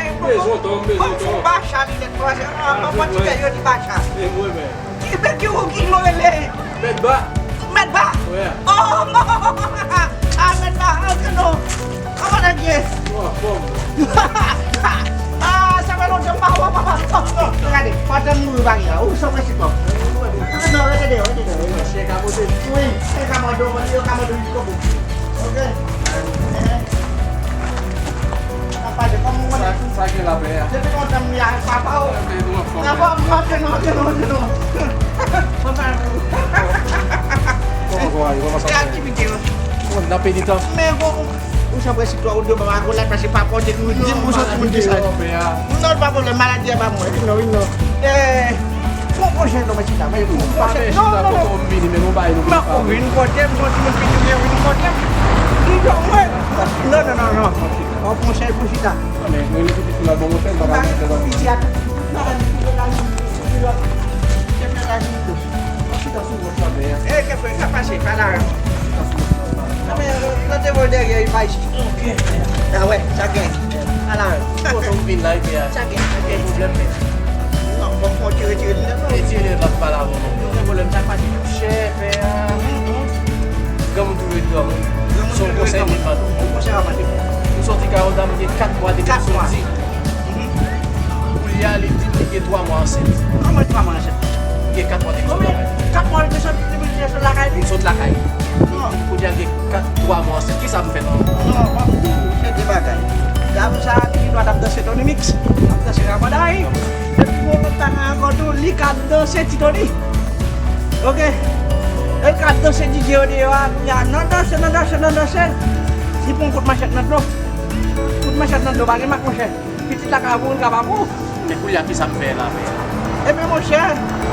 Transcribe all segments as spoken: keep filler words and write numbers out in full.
M bezwen w tou, m bezwen w tou. Fon bacha li nèt, paske an, an pòtigè yo di bacha. E mwen menm. Ki, ki, ki, ki nou rele? Mèt ba. Mèt ba? Wi. Oh! Ah, mèt ba, antre non. Kòman nèg ye? Bon, bon. Ah, sa fè lontan m pa wè w, papa. Oh, oh, gade, pandan nou rive la, ou san prensip non. Non, rete deyò, rete deyò, rete deyò. Chien ka monte. Wi, chien ka mòde w, yo ka mòde w jisko bout. Ok. Eh. Sa pa de kòm ou konnen. Sa, sa gen la pè a. Depi lontan m ye avèk papa w. Anfòm, antre non, antre non, antre non. Kòman w ye? Kòman sa fè? Aktivite yo. Bon, nan penitans. Men bon, ou san prensip twa, ou dwe ban m akolad, paske papa w te di m ou se yon timoun ki saj. Non, pa pwoblèm, maladi a pa mwen. Vin non, vin non. Eh, bon, bon, jèn nonm, chita, men bon, bon, chèn, non, non, non. M ap vin kote m, m se yon timoun piti, m vin kote m. Di non, mwen. Non, non, non, non. Bon, bon, chèn pou chita. Piti a tout. Chèn nan la vin. E, ke fè, sa pase, pa la. Nan men, plante vòl dèyè, li pa isit. Ok. A wè, sa gen. Pa la. Kote w vin la, epi a. Sa gen. Gen pwoblèm, men. Non, bon, fò tire, tire linèt, non. Retire linèt la, pa la, non. Gen pwoblèm, sa pase. Chè, pè a. Granmoun toujou ret granmoun. Granmoun toujou ret granmoun. Se yon konsèy m ap ba w. Yon konsèy w ap mande. M soti kay yon dam, gen kat mwa depi m soti. Kounye a, li di m li gen twa mwa ansent. Kòman twa mwa ansent? Li gen kat mwa depi l sot lakay. Kat mwa depi l sot, depi l sot lakay li? Li sot lakay. Kounye a, li gen kat, twa mwa ansent. Kisa m fè non? Non, m ap di w, se de bagay. Dam sa, li gen dwa t ap danse Tony Mix, ap danse Rabanday. Epi, yon lòt bagay ankò tou, li ka danse Ti Tony. Ok? E l ka danse D J yo deyò a, kounye a, nan danse, nan danse, nan danse. Li pran kout manchèt nan dlo. Kout manchèt nan dlo, pa gen mak, monchè. Pitit la ka pou ou, l ka pa pou ou. Men kounye a, kisa m fè la, men? Ebyen, monchè,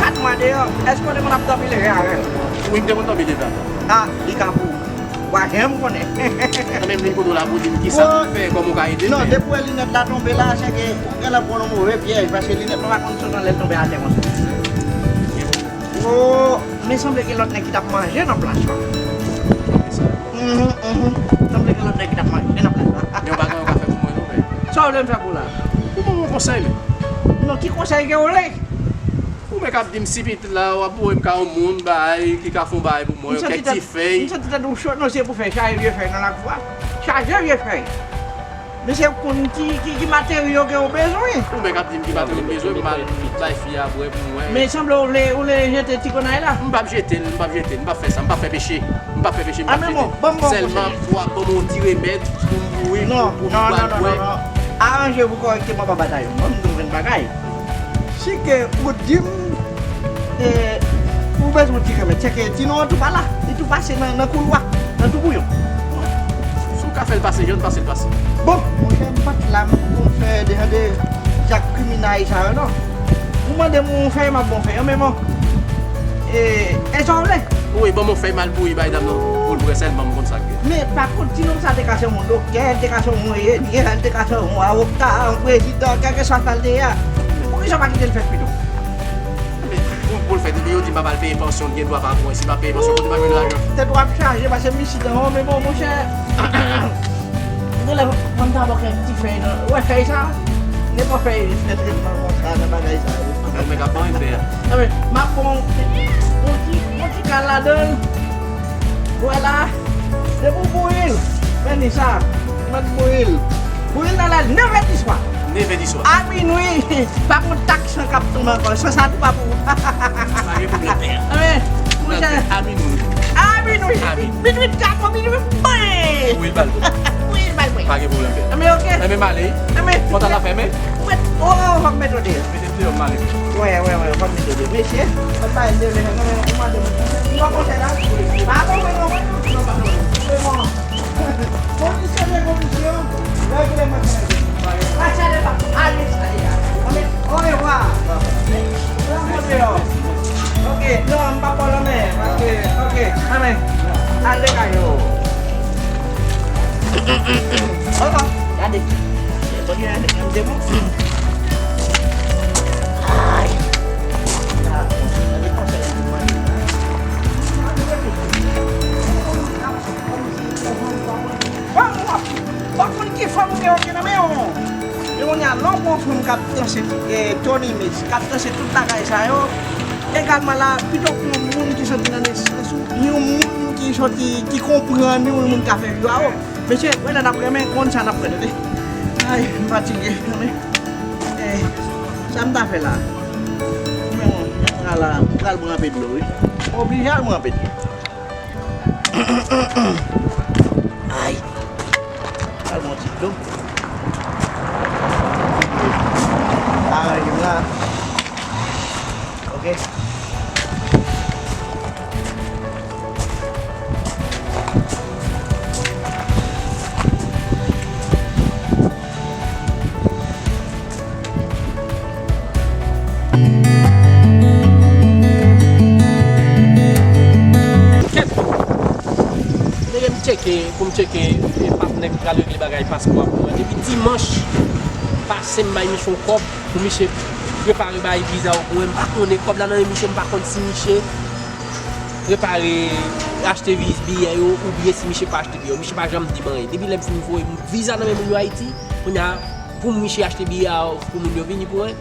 kat mwa deyò, èske w te konn ap dòmi leve avè l? Wi, m te konn dòmi leve avè l. A, li ka pou ou. Ou pa janm konnen. Nan menm vin kote w la pou di m kisa m fè, kòman w ka ede m. Non, depi w wè linèt la tonbe la, se ke ou genlè pran yon move pyèj, paske linèt la pa konn sot anlè l tonbe atè konsa. O, men sanble gen lòt nèg ki t ap manje nan plas la. Mhm, mhm. Sanble gen lòt nèg ki t ap manje nan plas la. Men w pa gen anyen w ka fè pou mwen non, men. Sa w vle m fè pou w la? Ou ban m yon konsèy, men. Non, ki konsèy ke w vle? Ou menm k ap di m si pitit la, w ap voye m kay yon moun, bay, ki ka fè yon bagay pou mwen, kèk ti fèy. M santi tèt ou cho, non, se pou fèy, chaje vye fèy nan lakou a. Chaje vye fèy. Men se konn ki, ki, ki materyo ke w bezwen. Ou menm k ap di m ki materyo m bezwen, m al bay fi a bwè pou mwen. Men sanble w vle, w vle jete ti konay la? M p ap jete l, m p ap jete l, m p ap fè sa, m p ap fè peche. M p ap fè peche, m p ap jete l. Sèlman, w ap ban m yon ti remèd pou m bouri, pou, pou m pral bwè. Non, non, non, non, non. Aranje w pou kòrèkteman, papa Tayon. Ban m di w yon grenn bagay. Si ke ou di m, e, ou bezwen yon ti remèd, se ke ti non an tou pa la. Li tou pase nan, nan koulwa, nan toubouyon. Si w ka fè l pase, jan l pase, l pase. Bon, monchè, m pa t la pou m fè de jan de zak kriminay sa yo, non. Ou mande m yon fèy, m ap ba w fèy an, men bon. E, e sa w vle? Wi, ban m yon fèy m al bouri bay dam nan pou l bwè sèlman, m konn sa k gen. Men, pa kont, ti nonm sa te ka se yon doktè, li te ka se yon enjenyè, li te ka se yon avoka, yon prezidan, kèlkeswa sa l te ye a. Poukisa w pa kite l fèt pito? Pou, pou l fèt, epi yo di m pa pral peye pansyon, l gen dwa pa bon, si m pa peye pansyon, kote m ap jwenn lajan? Tèt w ap chaje, paske m isit ankò, men bon, monchè. Genlè, mwen ta ba w kèk ti fèy nan. Ou wè fèy sa? Nenpòt fèy fè tretman konsa nan bagay sa yo. Mwen ka ban yon fèy a. Anben, m ap pran yon ti, yon ti kal ladan l. Vwala. Depi w bouyi l, men li sa. Mwen bouyi l. Bouyi l nan lè nèf è di swa. Nèf è di swa. A minwi. Pa konn tak san k ap tonbe ankò. San sa tou pa pou ou. Pa gen pwoblèm, pè. Anben, monchè. A minwi. A minwi. A minwi. Minwi, katò, minwi, bwen. Wi, l bal tou. Wi, l bal, bwen. Pa gen pwoblèm, pè. Anben, ok. Anben, m ale. Anben. Pòt la fèmen. Mwen, o, fò m mete w deyò. Mete m deyò, m ale. Wè, wè, wè, fò m mete w deyò. Mesye, fò m ba l deyò, men, men, ou mande mwen. Ou pa konn sa la? Pa konn, non, non, non, non, non. Kondisyon de kondisyon, règleman de règleman. Pase de pa, ale, ale, ale. Anben, orevwa. Rankontre yo. Ok, non, m pa pran lanmen, paske, ok, anben, ale kay yo. Orevwa. Gade. Gade, gade, gade, bon. Ay. Ou pa konn ki fanm ou gen, ou gen nan men w. Kounye a, lè w pran yon fanm k ap danse, eh, Tony Mix, k ap danse tout bagay sa yo, egalman la, pito pran yon moun ki soti nan nesans ou, yon moun ki soti, ki konprann, yon moun k ap fè vi a, o. Mesye, wè, n ap renmen konn sa n ap fè, tande. Ay, m fatige, tande. Eh, sa m ta fè la? Men, ala, m pral pran anpil dlo, wi. M oblije al pran anpil dlo. Ay. Al bon ti dlo. Aranje m la. Ok. Nèg m tcheke, pou m tcheke, e, patnè ki pral regle bagay paspò a pou mwen. Depi dimanch pase, m bay misye yon kòb pou misye prepare bay viza yo pou mwen. M pa konnen kòb la nan men misye, m pa konn si misye prepare achte vi-, biyè yo, oubyen si misye pa achte biyè yo. Misye pa janm di m anyen. Depi lè m fin voye viza nan men moun yo Ayiti, kounye a, pou misye achte biyè a, pou moun yo vini pou mwen,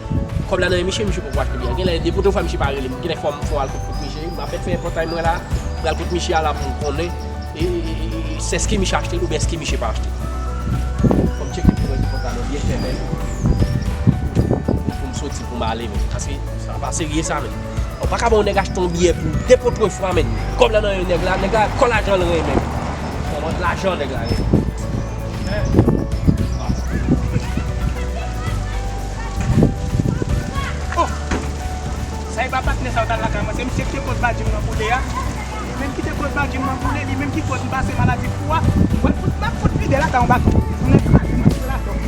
kòb la nan men misye, misye poko achte biyè a. Genlè, de pwote fwa misye pa rele m. Genlè fò m, fò m al kot, kot misye. M ap fè pòtay mwen la, m pral kot misye a la pou m konnen, e, e, e, e, se èske misye achte l oubyen èske misye pa achte. Fò m tcheke pou mwen si pòtay mwen byen fèmen. Pou, pou m soti, pou m ale, men. Paske sa pa serye sa, men. Ou pa ka ban yon nèg achte yon biyè pou de pòtay fwa, men. Kòb la nan men nèg la, nèg la, kò lajan l renmen. Kòman lajan nèg la renmen. Oh! Sa e pa patnè sa w t al lakay mwen, se misye ki te koz badji m nan boule a. Li menm ki te koz badji m nan boule, li menm ki koz m pase maladi pou a. Mwen fout, m ap fout vide lakay yon baton. Mwen kraze, mwen kraze lakay.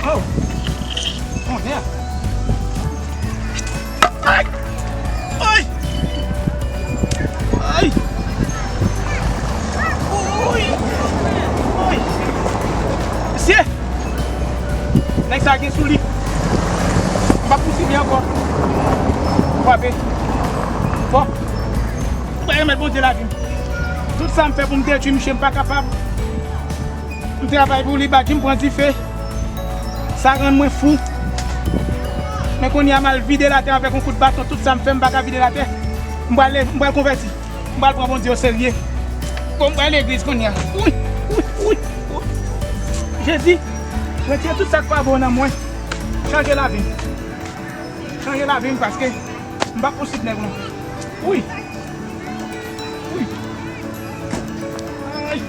Oh! Tonnè! Ay! Ay! Ay! Oy! Oy! Mesye! Nèg sa gen sou li. M p ap pousib li ankò. Frape. Fò. M pa remèt Bondye lavi m. Tout sa m fè pou m detwi misye, m pa kapab. M travay pou li, badji m pran dife. Sa rann mwen fou. Men kounye a, m al vide l atè avèk yon kout baton. Tout sa m fè, m pa ka vide l atè. M pral leve, m pral konvèti. M pral pran Bondye oserye. Bon, m pral legliz kounye a. Wi, wi, wi, wi. Jezi, retire tout sa k pa bon nan mwen. Chanje lavi m. Chanje lavi m paske m p ap pousib nèg non. Wi. Wi. Ay.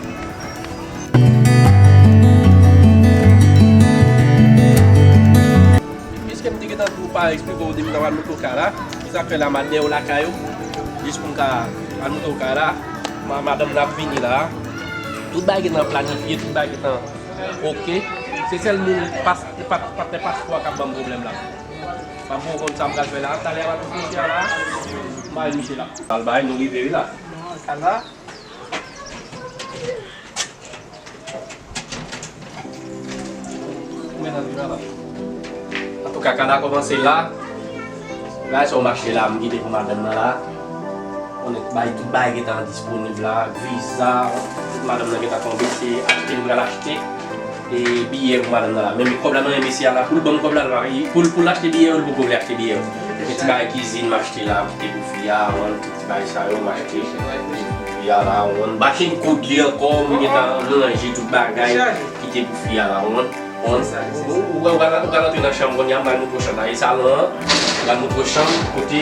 Piske m te gentan tou pa eksplike w depi m t ap al moute w kay la, ki sa k fè la m al dèyè w lakay ou, jis pou m ka al moute w kay la, ma-, madanm nan ap vini la. Tout bagay gentan planifye, tout bagay gentan oke. Se sèl moun pas-, pat-, patnè paspò a k ap ban m pwoblèm la. M ap ba w konn sa m pral fè la. Talè a m al kot misye a la. M al misye la. Al bay, nou rive wi la. Sa va? Antouka, kay la kòmanse la. Bagay sa yo m achte la, m kite pou madanm nan la. Konnen bay tout bagay gentan disponib la, viza, tout madanm nan gentan tonbe, se achte m pral achte. E biyè pou madanm nan la. Men kòb la nan men mesye a la, pou l ban m kòb la, l pa, pou l, pou l achte biyè yo, l poko vle achte biyè yo. Men ti bagay kizin m achte la, m kite pou fi a, wan. Ti bagay sa yo m achte. Fi a la, w konprann. M pa fin koud li ankò, m gentan ranje tout bagay ki te pou fi a la, w konprann. W konprann? Ou, ou, ou, ou pral, ou pral antre nan chanm kounye a, m pral moutre w chanm la. E salon an, m pral moutre w chanm kote,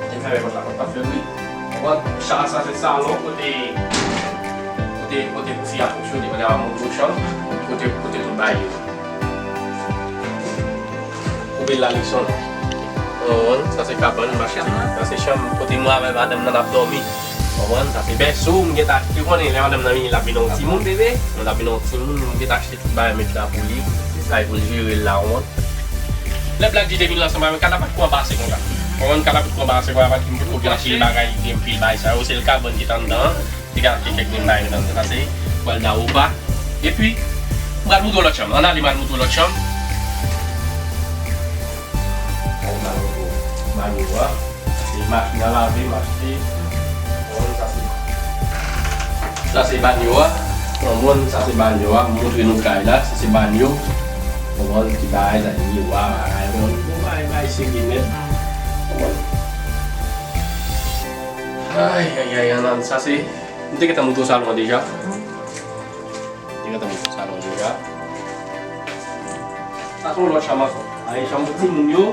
e fèmen pòt la, pòt la fèmen. W konprann? Sa, sa se salon kote, kote, kote pou fi a fonksyone. Kounye a, m ap moutre w chanm, kote, kote tout bagay yo. Koupe l la, Nixon. Ou konprann? Sa se kabann, machin. Sa se chanm kote mwen avèk madanm nan ap dòmi. Ou konprann? Sa se bèso, m gentan achte, ou konnen, lè madanm nan vini, l ap vin yon timoun. L ap vin yon timoun, m gentan achte tout bagay, met la pou li. Sa e pou l jere l la, ou konprann? Lè Black D te vin la ansanm avèk kay la, pa t ko anbase konsa. Ou konprann? Kay la pa t ko anbase konsa, paske m potko gen anpil bagay, gen anpil bagay sa yo, se l kabann ki t anndan an. Te ka achte kèk grenn bagay nan sa se pral da opa. Epi, M pral moutre w lòt chanm. Ann ale, m al moutre w lòt chanm. Ann al moutre w banyo a. Se machin a lave, m achte. Bon, sa se, sa se banyo a. Bon, bon, sa se banyo a. M moutre nou kay la. Sa se banyo. Bon, bon, ti bagay, sa se miwa, bagay. Bon, bon, bagay, bagay serye nèt. Bon. Ay, ay, ay, ann al, sa se, m te gentan moutre w salon an deja. Li gentan moutre sa non deja. Sa se yon lòt chanm ankò. Ay, chanm pou timoun yo.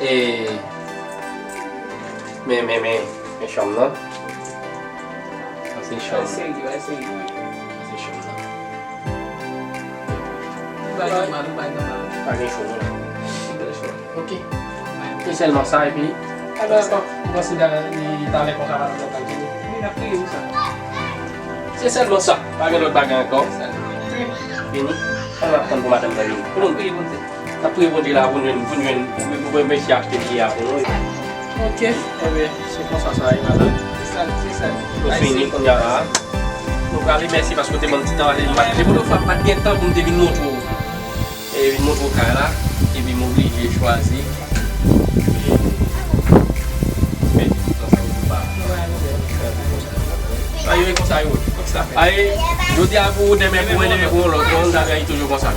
E, men, men, men, men chanm nan. Sa se chanm. Ay, serye, ay, serye. Sa se chanm nan. Ou bay nòmal, ou bay nòmal. Pa gen cho, non. Pa gen cho. Ok. Se sèlman sa, epi, alò, mwen panse li talè konsa, madanm nan pral vini. Wi, n ap priye pou sa. Se sèlman sa. Pa gen lòt bagay ankò. Vini. Ann ap tann pou madanm nan vini. N ap priye Bondye. N ap priye Bondye la pou n jwenn, pou n jwenn, pou, pou, pou mesye achte biyè a pou nou. Ok. Enben, se konsa sa ye, madanm. Se sa, se sa. Nou fini kounye a la. Nou prale, mèsi paske w te ban m ti tan. M pa t, depi lòt fwa, m pa t gen tan pou m te vin montre w. E vin montre w kay la, epi m oblije chwazi. Sa yo e konsa yo. Ay, jodi a pou ou, demen pou mwen, demen pou yon lòt, non, zafè a toujou konsa.